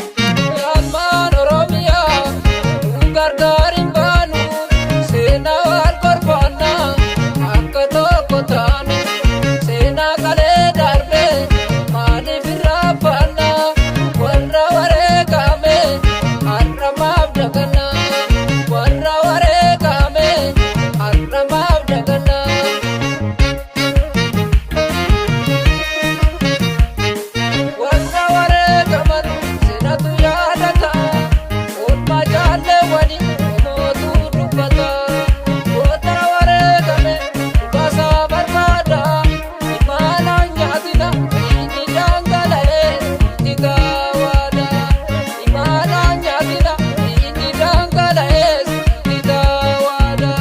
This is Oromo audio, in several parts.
Yaalmaan Oromiyaa nu gargaar hin baanu seenaa wal qorfaannaa akka tokko taanu seenaa kalee darbe maaliif irraa faannaa warra wareegame har'a maaf dagannaa warra wareegame har'a maaf dagannaa. Warra wareegaman seenatu yaadata. Oolmaa jaalleewwanii Oromootu dubbata. Goota wareegame dhugaasaa barbaada. Imaanaan nyaatina inni dhangala'ee itti taawaadha. Imaanaan nyaatina inni dhangala'ee itti taawaadha.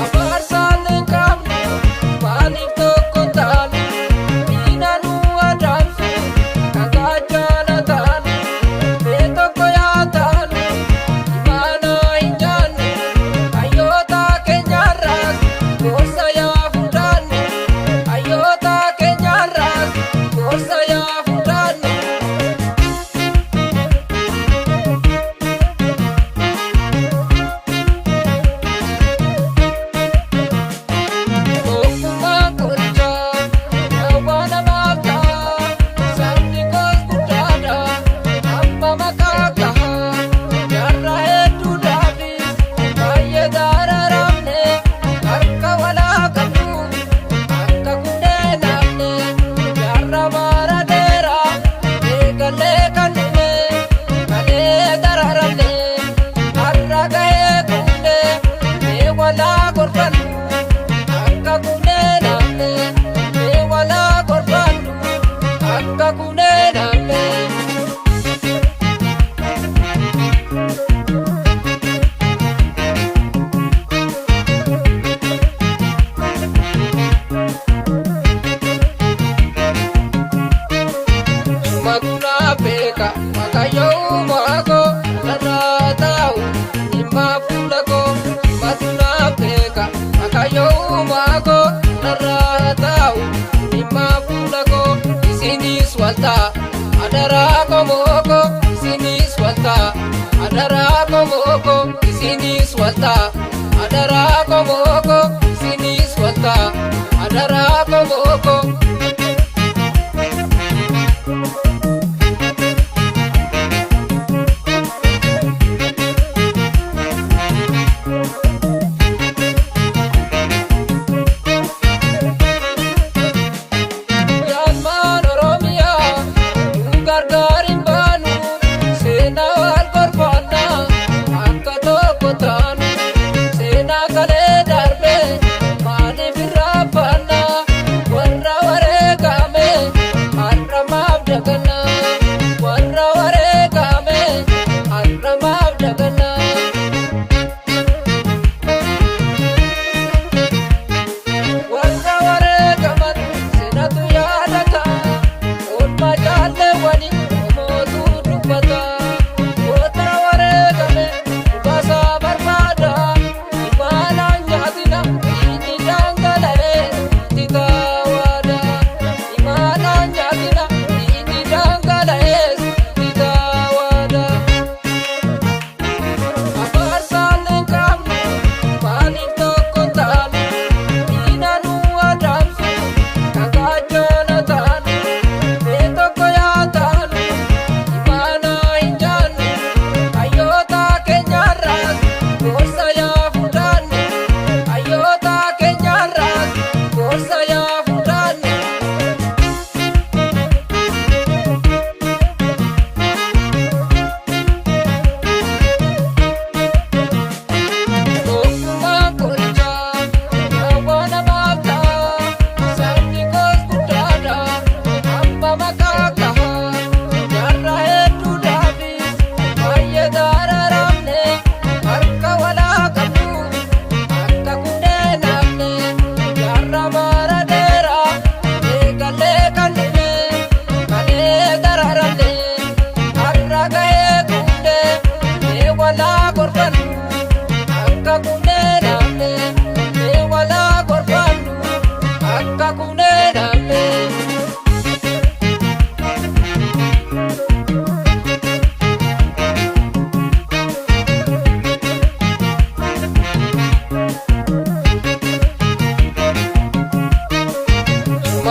Abaarsaan hin qabnu maaliif tokko hin taane diina nu adamsu kan gaachana taane mee tokko yaa taanu imaana hin nyaannu hayyoota keenyarraas gorsa yaa fudhannu hayyoota keenyarraas gorsa yaa fudhannu. Tokkummaan qorichaa dawwaa namaaf ta'a. Sabni koos guddaadha amma maqaa gaha. Jaarraa hedduudhaafis baay'ee dararamne harka walaa qabnu akka kunneen hafne. Jaarraa bara dheeraa eegallee kan dhumne malee dararamne har'a gahee kunne mee walaa gorfannu. Akka kunneen hafne mee walaa gorfannu akka kunneen hafne. Sumatu beeka Waaqayyo uumaa koo narraa taa'u dhimma fuula koo. Sumatu beeka Waaqayyo uumaa koo narraa taa'u dhimma fuula koo. Isinis waltaa adaraa qomoo koo isinis waltaa adaraa qomoo koo isinis waltaa adaraa qomoo koo isinis waltaa adaraa qomoo koo. Yaalmaan Oromiyaa nu gargaar hin baanu seenaa wal gorfaannaa akka tokko taanu seenaa kalee darbe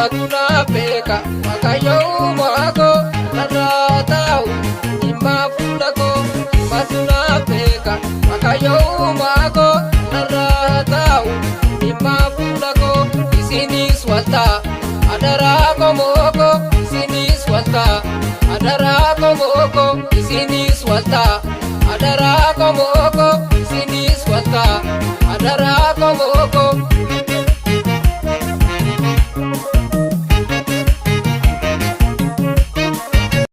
Sumatu naa beeka Waaqayyo uumaa koo narraa taa'u dhimmaa fuula koo. Sumatu naa beeka Waaqayyo uumaa koo narraa taa'u dhimmaa fuula koo. Isinis waltaa adaraa qomoo koo, isinis waltaa adaraa qomoo koo, isinis waltaa adaraa qomoo koo, isinis waltaa adaraa qomoo.